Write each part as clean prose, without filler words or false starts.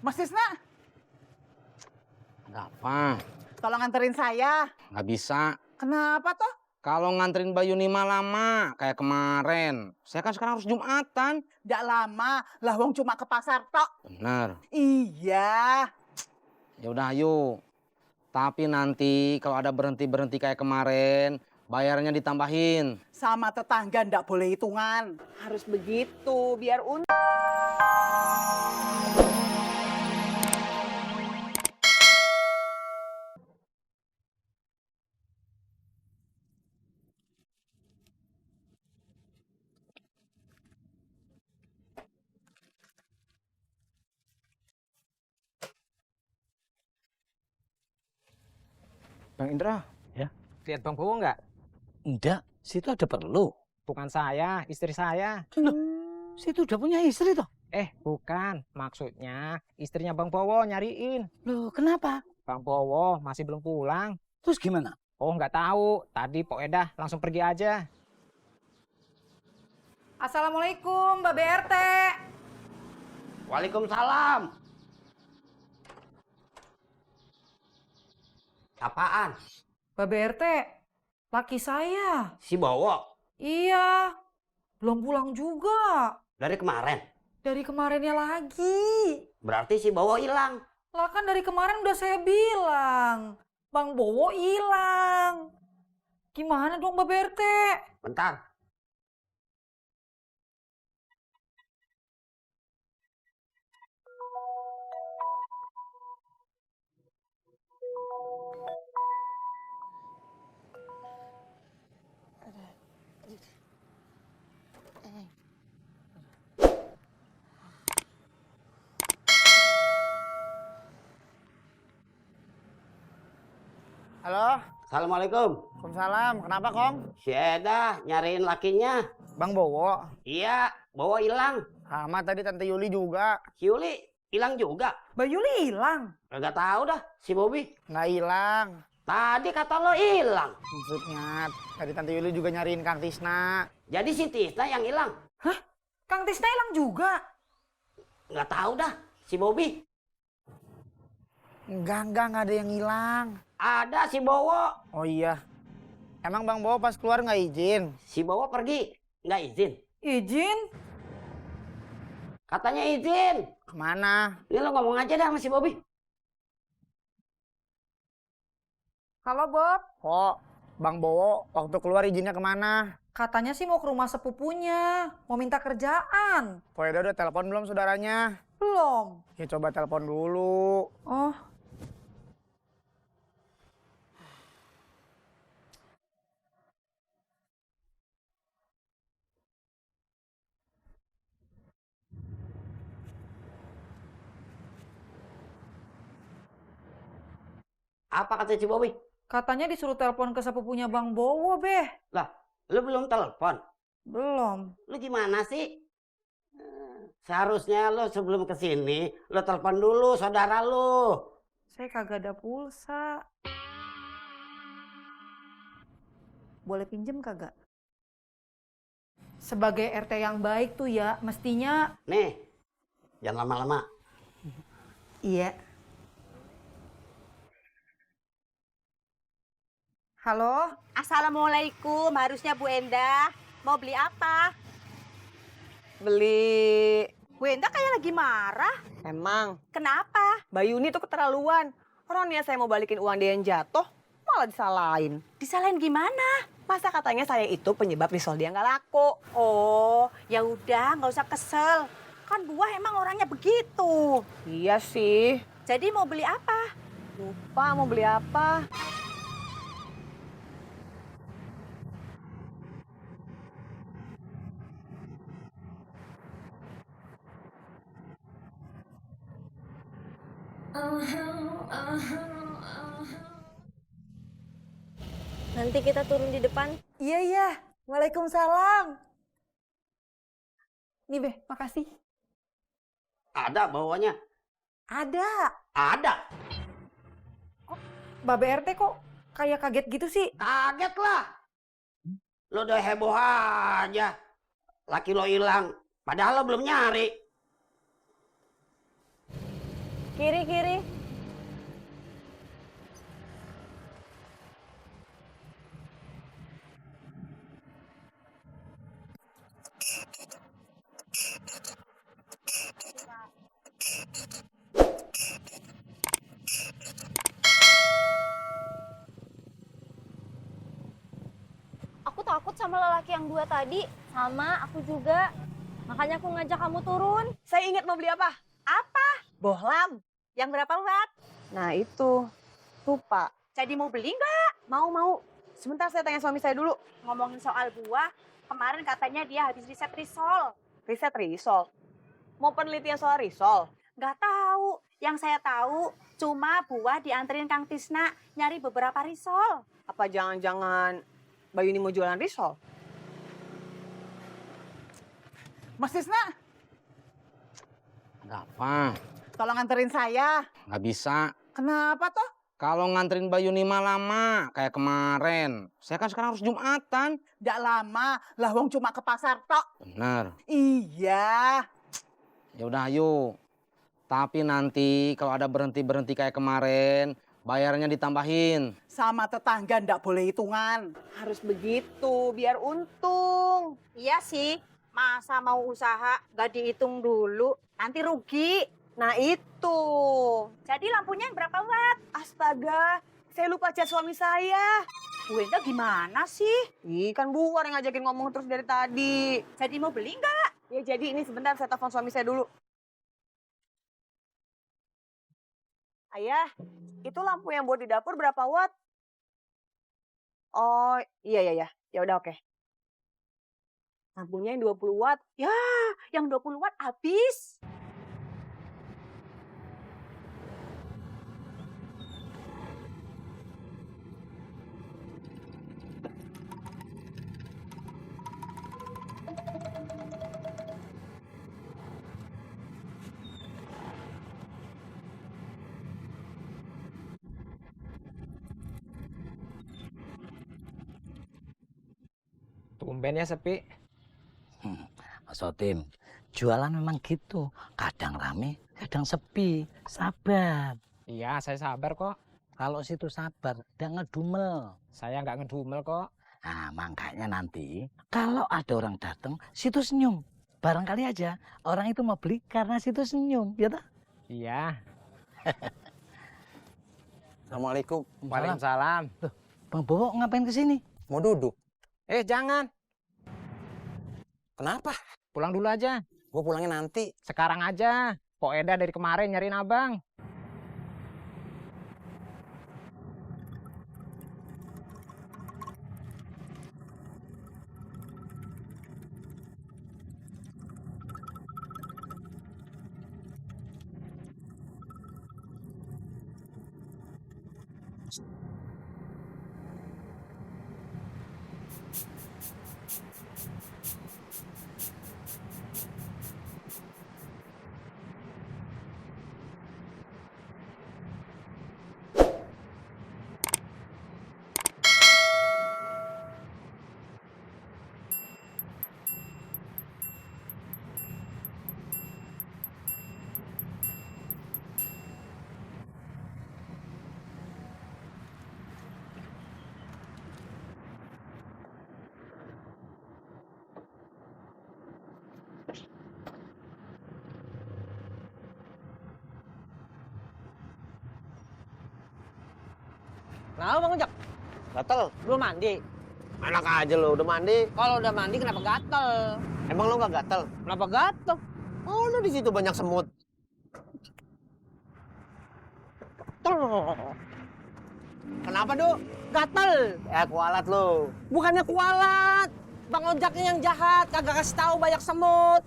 Mas Tisna, Ada apa? tolong anterin saya. Nggak bisa. Kenapa toh? Kalau nganterin Bayu Nima lama, kayak kemarin. Saya kan sekarang harus Jumatan. Nggak lama, lah wong cuma ke pasar tok. Bener. Iya. Ya udah ayo. Tapi nanti kalau ada berhenti-berhenti kayak kemarin, bayarnya ditambahin. Sama tetangga ndak boleh hitungan. Harus begitu, biar Bang Indra, Ya. lihat Bang Bowo nggak? Enggak, situ ada perlu. Bukan saya, istri saya. Situ udah punya istri toh. Bukan. Maksudnya istrinya Bang Bowo nyariin. Loh, kenapa? Bang Bowo masih belum pulang. Terus gimana? Oh, nggak tahu. Tadi Pok Edah langsung pergi aja. Assalamualaikum, Mbak BRT. Waalaikumsalam. Apaan? Mbak BRT, laki saya. Si Bowo? Iya, belum pulang juga. Dari kemarin? Dari kemarinnya lagi. Berarti si Bowo hilang. Lah kan dari kemarin udah saya bilang. Bang Bowo hilang. Gimana dong Mbak BRT? Bentar. Halo, Assalamualaikum. Waalaikumsalam. Kenapa, Kong? Si Eda nyariin lakinya. Bang Bowo. Iya, Bowo hilang. Sama tadi Tante Yuli juga. Si Yuli hilang juga. Mbak Yuli hilang. Kagak tahu dah si Bobby. Nggak hilang. Tadi kata lo hilang. Maksudnya, tadi Tante Yuli juga nyariin Kang Tisna. Jadi si Tisna yang hilang. Kang Tisna hilang juga. Nggak tahu dah si Bobby. Enggak ada yang hilang. Ada si Bowo. Oh iya. Emang Bang Bowo pas keluar nggak izin? Si Bowo pergi. Nggak izin. Izin? Katanya izin. Kemana? Ini lo ngomong aja dah sama si Bobby. Halo Bob. Kok Bang Bowo waktu keluar izinnya kemana? Katanya sih mau ke rumah sepupunya. Mau minta kerjaan. Poeda udah telepon belum saudaranya? Belum. Ya coba telepon dulu. Oh. Apa kata si Bobby? Katanya disuruh telepon ke sepupunya Bang Bowo, Beh. Lah, lu belum telepon. Belum. Lu gimana sih? Seharusnya lu sebelum kesini, lu telepon dulu saudara lu. Saya kagak ada pulsa. Boleh pinjem kagak? Sebagai RT yang baik tuh ya, mestinya... Nih, jangan lama-lama. Iya. Halo? Assalamualaikum, harusnya Bu Endah. Mau beli apa? Beli. Bu Endah kayak lagi marah. Emang Kenapa? Mbak Yuni tuh keterlaluan. Orang nih saya mau balikin uang dia yang jatuh, malah disalahin. Disalahin gimana? Masa katanya saya itu penyebab risol dia nggak laku. Oh, ya udah, nggak usah kesel. Kan buah emang orangnya begitu. Iya sih. Jadi mau beli apa? Lupa mau beli apa. Nanti kita turun di depan. Iya, iya. Waalaikumsalam. Nih, Beh, makasih. Ada bawanya? Ada. Ada. Mbak BRT kok kayak kaget gitu sih? Kaget lah. Lo udah heboh aja. Laki lo hilang. Padahal lo belum nyari. Kiri, kiri. Aku takut sama lelaki yang dua tadi. Sama, aku juga. Makanya aku ngajak kamu turun. Saya ingat mau beli apa? Apa? Bohlam. Yang berapa watt? Nah itu. Lupa. Jadi mau beli nggak? Mau. Sebentar saya tanya suami saya dulu. Ngomongin soal buah, kemarin katanya dia habis riset risol. Riset risol. Mau penelitian soal risol? Nggak tahu. Yang saya tahu cuma buah dianterin Kang Tisna nyari beberapa risol. Apa jangan-jangan Bayu ini mau jualan risol? Mas Tisna, Ada apa? tolong anterin saya. Nggak bisa. Kenapa toh? Kalau nganterin Bayu Nima lama, kayak kemarin. Saya kan sekarang harus Jumatan. Nggak lama, lah wong cuma ke pasar tok. Bener. Iya. Ya udah ayo. Tapi nanti kalau ada berhenti-berhenti kayak kemarin, bayarnya ditambahin. Sama tetangga ndak boleh hitungan. Harus begitu, biar untung. Iya sih, masa mau usaha nggak dihitung dulu, nanti rugi. Nah itu. Jadi lampunya yang berapa watt? Astaga, saya lupa chat suami saya. Bu Enda gimana sih? Ih, kan Bu War yang ngajakin ngomong terus dari tadi. Jadi mau beli nggak? Ya jadi ini sebentar saya telepon suami saya dulu. Ayah, itu lampu yang buat di dapur berapa watt? Oh, iya. Ya udah oke. Lampunya yang 20 watt. Ya, yang 20 watt habis. Tumben ya sepi. Mas Sotim, jualan memang gitu. Kadang rame, kadang sepi. Sabar. Iya, saya sabar kok. Kalau situ sabar, udah ngedumel. Saya nggak ngedumel kok. Nah, makanya nanti kalau ada orang datang, situ senyum. Barangkali aja orang itu mau beli karena situ senyum, ya tak? Iya. Assalamualaikum. Waalaikumsalam. Bang Bowo ngapain kesini? Mau duduk? Jangan. Kenapa? Pulang dulu aja. Gue pulangnya nanti. Sekarang aja. Pok Eda dari kemarin nyariin abang. Kenapa Bang Ojak? Gatel. Belum mandi? Enak aja lo, udah mandi. Kalau udah mandi kenapa gatel? Emang lo nggak gatel? Kenapa gatel? Oh, lo di situ banyak semut. Kenapa, Du? Gatel. Kualat lo. Bukannya kualat. Bang Ojaknya yang jahat, kagak kasih tahu banyak semut.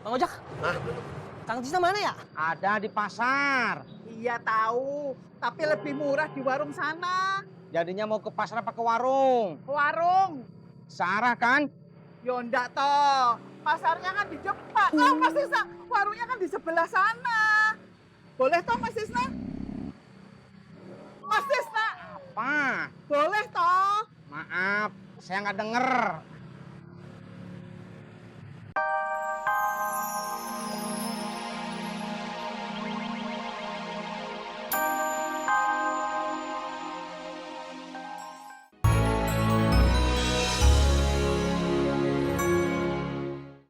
Bang Ojak. Hah? Kang Tisna mana ya? Ada di pasar. Iya tahu, tapi lebih murah di warung sana. Jadinya mau ke pasar apa ke warung? Ke warung. Sarah kan? Yo ndak toh. Pasarnya kan di depan. Oh, Mas Tisna, warungnya kan di sebelah sana. Boleh toh Mas Tisna? Mas Tisna. saya nggak denger.